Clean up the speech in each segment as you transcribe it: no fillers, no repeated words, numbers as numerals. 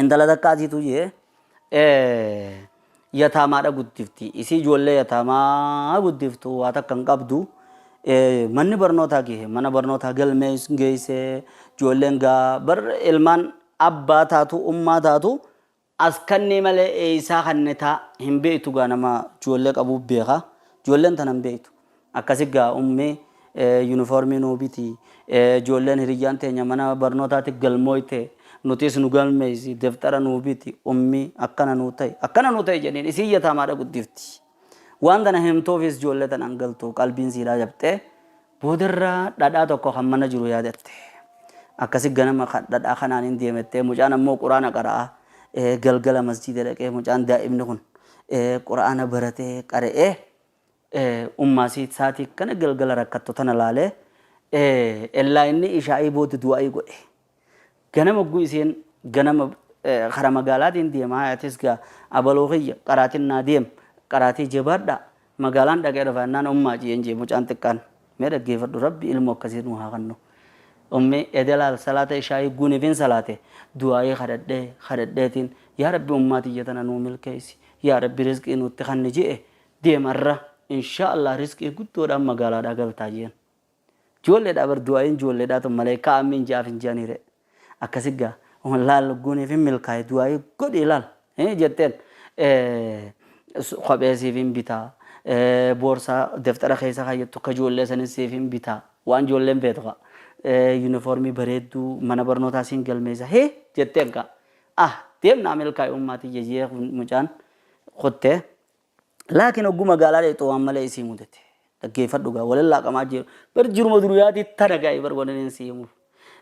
Intala takkaatiitu jee yataamaadha guddifti. Isii ijoollee yataamaa guddiftu waa takka hin qabdu. Manni barnootaa gahe mana barnootaa galmee geesse ijoolleen gaa bar ilmaan abbaa taatu ummaa taatu as kannee malee eeysaa kannitaa hin beektu gaa nama ijoollee qabu beeka. Ijoolleen tana hin beektu. Akkasi gaa ummi uniformii nuu biti, ijoolleen hiriyyaan teenya mana barnootaati galmooyte nutiis nu galmeeysi, deftara nuu biti, ummi akkana nuu ta'i, akkana nuu ta'i jedhiin isiin yataamaadha guddifti. Waan tana himtuufiis ijoollee tana hin galtu qalbiin siidhaa cabxee boodarra dhadhaa tokko kan mana jiru yaadatte. Akkasi ganama dhadhaa kanaanin deemettee mucaan ammoo quraana qara'a galgala masjiida dhaqee mucaan daa'imni kun quraana baratee qara'ee Ummaa sii saatii kana galgala rakkattu tana laalee ellaa inni ishaa'ii booda du'aa'ii godhe. Ganama hogguu isiin ganama kara magaalaatiin deema atis gaa abaluu kiyya qaraatiin naa deem qaraatii jabaadhaa magaalaan dhaqee dhufa jennaan ummaa jeen jee mucaan xiqqaan mee dhaggeeffadhu rabbi ilmoo akkasii nu haa kennu. Ummi eda laal salaata ishaa'ii guunifin salaate du'aa'ii kadhadhee kadhadheetiin yaa rabbi ummaa tiyya tana nuu milkeessi yaa rabbi rizqii nutti kanni je'e Deem arra inshaa Allah rizqii guddoodhaan magaalaadhaa galtaa jeen. Joolleedhaa bar du'aa'iin joolleedhaa tun maleeykaa aammiin ja'aaf hin je'anii ree. Akkasi gaa laal guniif hin milkaa'e du'aa'ii godhii laal jetteen kophee siif hin bitaa boorsaa deftara keessa kaayyattu ka joollee sanis siif hin bitaa waan joolleen feetu kaa yuunifoormii bareedduu mana barnootaa siin galmeessa hee jetteen kaa ah deem naa milkaa'e ummaa tiyya jee mucaan kuttee Laakiin hogguu magaalaa dheeyxu waan malee isii mudate. Dhaggeeffadhu gaa walin laaqamaa jiru. Bar jiruma duriyaatii tana gaa'e bar wanin hin sii himuuf.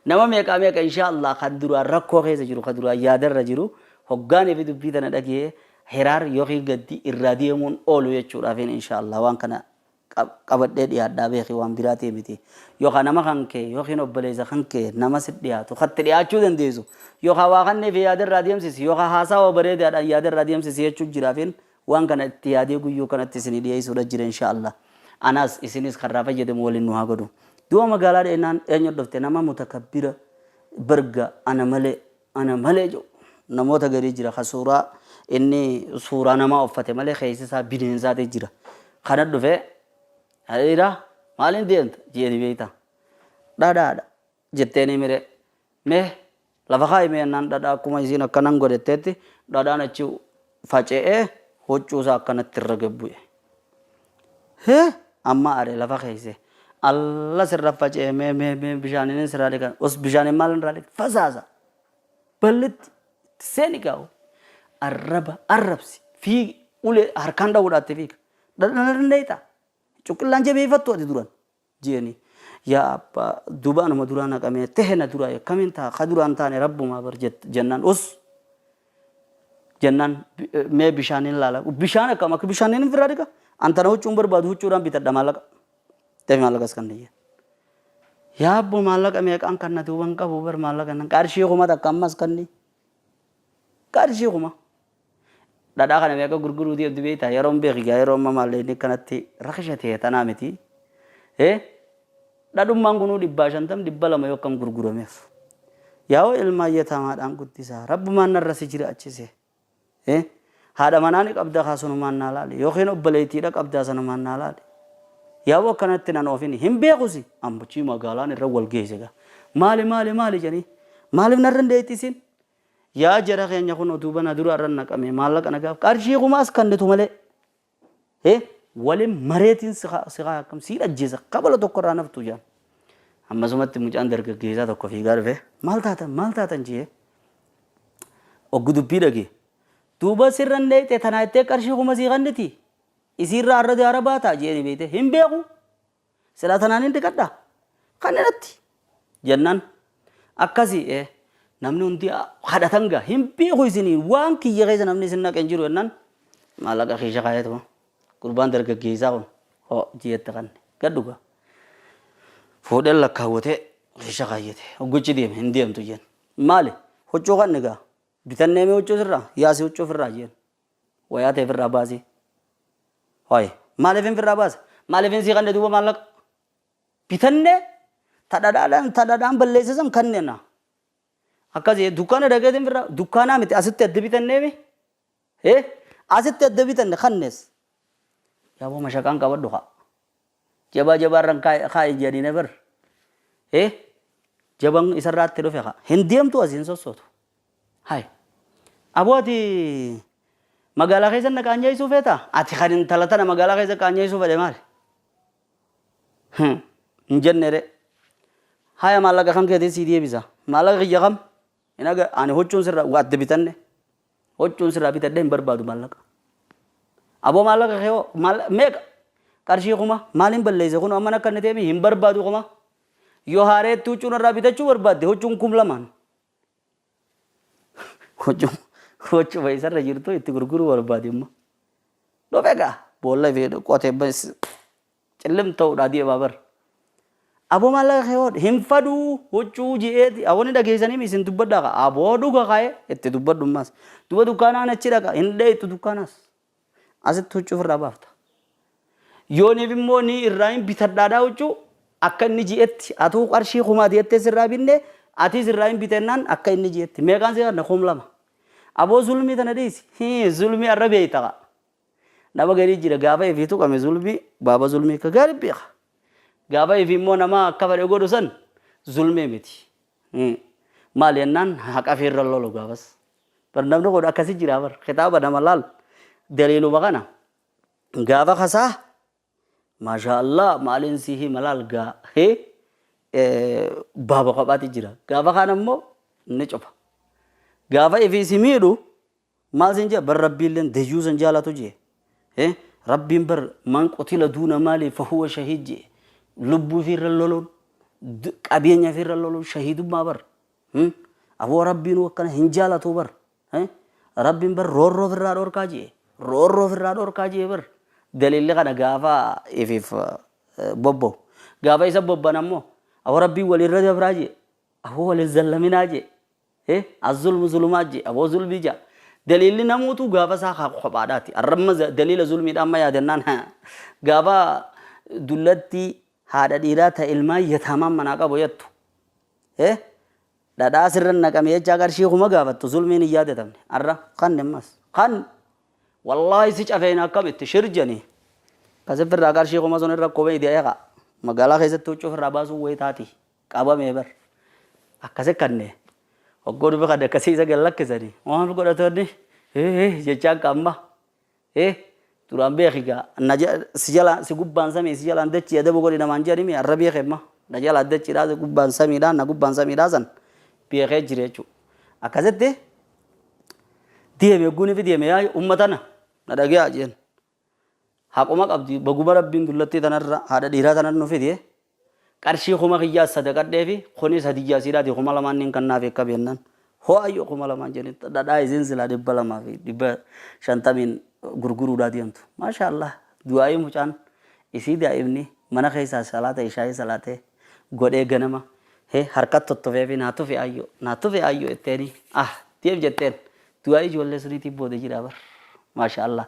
Nama meeqaa meeqa inshaa Allah kan duraan rakkoo keessa jiru kan duraan yaadarra jiru hoggaanii fi dubbii tana dhagee hiraar yookiin gaddi irraa deemuun oolu jechuudhaafiin inshaa Allah waan kana qabadhee dhiyaadhaa beeki waan biraatii miti. Yookaan nama kan kee yookiin obboleessa kan kee nama si dhiyaatu katti dhiyaachuu dandeessu yookaan waa kannee fi yaadarraa deemsisi yookaan haasawa bareedaadhaan yaadarraa deemsisi jechuun jiraafiin Waan kana itti yaadee guyyuu kanatti isinii dhiyeessuudha jira inshaa Allah. Anaas isinis kan irraa fayyadamu waliin nu haa godhu. Du'a magaalaa dheennaan eenyu dhufte nama mutakabbira barga ana malee ana malee jedhu namoota garii jira ka suuraa inni suuraa namaa uffate malee keessi isaa bineensaati jira. Kana dhufe hariira maaliin deemta jeeni beektaa. Dhadhaadha jetteeni mire mee Lafa kaa'i mee jennaan dhadhaa akkuma isiin akkanan godhetteetti dhadhaan achi faca'ee huccuu isaa akkanatti irra gad bu'e. Hee amma are lafa keesse. Alla sirra faca'e mee mee mee bishaaniin sirraa dhiqan. Os bishaaniin maal irraa dhiqan? Fasaasa. Ballitti itti seeni gaa'u. Arraba arrabsi fiigi ulee harkaan dha'uudhaatti fiiga. Dhadhaan dandeetta. Cuqqillaan jabeeffattu ati duran. Jeeni yaa abba duba anuma duraa naqamee tehe na duraa akkamiin taha ka duraan taane rabbumaa bar jennaan us jennaan mee bishaaniin laala bishaan akkam akka bishaaniin hin firraa dhiqa an tana huccuun barbaadu huccuudhaan bitadha maallaqa dafi maallaqas kan niyya yaa abbo maallaqa meeqaan kan na duuban qabu bar maallaqa nan qarshii 1000 ammas kanni qarshii 1000 Dhadhaa kana meeqa gurguruu deemtu beektaa? Yeroon beeki gaa yeroo amma maallaqni akkanatti rakisha ta'e tanaa miti. Dhadhummaan kunuu 150 200 yoo akkam gurgurameef. Yaa'oo ilmaan yataamaadhaan guddisaa. Rabbumaan narra si jiraachise. Haadha manaa ni qabda kaa sunumaan naa laali. Yookiin obboleettiidha qabdaa sanumaan naa laali. Yaa'oo akkanatti nan oofini. Hin beekusi. Ammachii magaalaan irra wal geesse gaa. Maali maali maali jedhanii. Maaliif narra hin deettisiin? Yaa jara keenya kunoo duuba na dura irra naqame maallaqa na gaaf qarshii kuma as kannitu malee he walin mareetiin si kaa akkam sii dhajjeessa kabala tokko irraa naftu jaan. Ammasumatti mucaan dargaggeessaa tokko fiigaa dhufe maal taatan maal taatan jee oggu dubbii dhagee duuba sirra hin dheeyxe tanaa jettee qarshii kuma sii kanniti isiirraa arra daara baataa jeeni beeyte hin beeku. Silaa tanaan hin dhiqadha. Kanatti jennaan akkasi ee namni hundi kadhatan gaa hin beeku isinii waan kiyya keessa namni isin naqe hin jiru jennaan maallaqa kiisha kaayatuma gurbaan dargaggeessaa kun hoo ji'etti kanne gad dhugaa. Fuudheen lakkaawwatee kiisha kaayyate hogguchi deeme hin deemtu jeen maali huccuu kanni gaa bitannee mee huccuu sirraa yaasi huccuu ofirraa jeen Wayaa tee firraa baasii. Hoy maaliifin firraa baasa? Maaliifin sii kanne duuba maallaqa? Bitannee ta dhadhaadhaan ta dhadhaan balleesse san kannena. Akkasii dukkaana dhaqeetiin firraa dukkaanaa miti asitti adda bitanneemi. Hee asitti adda bitanne kannes. Yaaboo mashaqaan qabadhu kaa. Jabaa jabaarran kaa'i jedhanii bar. Hee jaban isarraatti dhufe kaa. Hin deemtu asiin sossootu. Hay. Aboo ati magaalaa keessa na qaanyeessuu feetaa? Ati kan intala tana magaalaa keessa qaanyeessuu fedhe maali? Hin jenne ree. Haya maallaqa kan keetii sii deebisa. Maallaqa kiyya kam? Hin aga ani huccuun sirraa adda bitanne. Huccuun sirraa bitadhe hin barbaadu maallaqa. Aboo maallaqa kee hoo meeqa? Qarshii 1000 maaliin balleesse kun amma akka inni ta'e hin barbaadu 1000. Yoo haareetti huccuun irraa bitachuu barbaadde huccuun 2000. Huccuma huccuma isarra jirtu itti gurguruu barbaade immoo. Dhufe gaa boolla fi qotee cillim ta'uudhaa deemaa bar. Aboo maallaqa kee hoo hin faduu huccuu ji'eeti aboo ni dhageessanii isin dubbadhaa kaa aboo dhuga kaa'ee itti dubbadhu ammas. Duba dukkaanaan achi dhaqa hin dheeytu dukkaanaas. Asitti huccuu ofirraa baafta. Yooniif immoo ni irraa hin bitadhaadhaa huccuu akka inni ji'etti atuu qarshii kumaati jettee sirraa binne atis irraa hin bitennaan akka inni ji'etti meeqaan si kanna 2000. Aboo zulmii tana dhiisi. Hii zulmii arra beeyta kaa. Nama garii jira gaafa ifii tuqame zulmii baaba zulmii akka gaarii beeka. Gaafa ifii immoo nama akka fedhe godhu san zulmii miti. Maal jennaan haqa fiirra lolu gaafas. Bar namni kun akkasi jira bar kitaaba nama laal daliiluma kana gaafa kasaa maashaa Allah maaliin si hima laal gaa hee baaba kophaati jira gaafa kaan ammoo ni cufa gaafa ifii si miidhu maal sin jee bar rabbiilleen dayyuu san jaalatu jee rabbiin bar man qutila duuna maali fahuwa shahiid jee lubbuu ifiirra loluun qabeenya ifiirra loluun shahiidummaa bar Aboo Rabbiinuu akkana hin jaalatuu bar. Rabbiin bar roorroo ofirraa dhorkaa jee. Roorroo ofirraa dhorkaa jee bar. Daliilli kana gaafa ifiif bobba'u. Gaafa isa bobban ammoo aboo Rabbiin walirra dabraa jee. Aboo walin zallaminaa jee. Azzulmu zulumaa jee. Aboo zulmii jaa. Daliilli namuutu gaafa isaa kaa kophaadhaati. Arramma daliila zulmiidha amma yaadannaan gaafa dullatti haadha dhiiraa ta ilmaan yataamaan manaa qabu jettu. Dhadhaa sirra naqame jechaa qarshii 1000 gaafattu zulmiin hin yaadatamne. Arra kan ammas kan wallaahi si cafeena akkamitti shirjani. Kasif irraa qarshii 1000 sun irra komee ide'ee kaa. Magaalaa keessatti huccuu ofirraa baasuun wayii taati. Qabamee bar. Akkasi kanne. Hoggoo dhufe kan akkasii isa gad lakkisanii. Waan godhatoonni jechaan qaamma. Duraan beeki gaa na si jalaan si gubbaan samii si jalaan dachii adaba godhi namaan jedhani mi arra beeke amma na jalaan dachiidhaa si gubbaan samiidhaa na gubbaan samiidhaa san beekee jira jechuudha. Akkasitti deeme ogguun fi deeme yaa uummatana na dhageeyaa jeen. Haquma qabdi baguma rabbiin dullattii tanarra haadha dhiiraa tanarra nu fide Qarshii 1000 kiyyaas sadaqadheefi kunis hadiyyaa isiidhaati 2000 nin kannaafi akka beennaan hoo ayyo 2000 jedhin dhadhaa isiin silaa 250n gurguruudhaa deemtu maashaa Allah du'aa'ii mucaan isii daa'imni mana keessaa salaata ishaa'ii salaatee godhee ganama he harka tottofeefi naa tufi ayyo naa tufi ayyo jetteeni ah deem jetteen du'aa'ii ijoollee suniitiin booda jiraa bar maashaa Allah.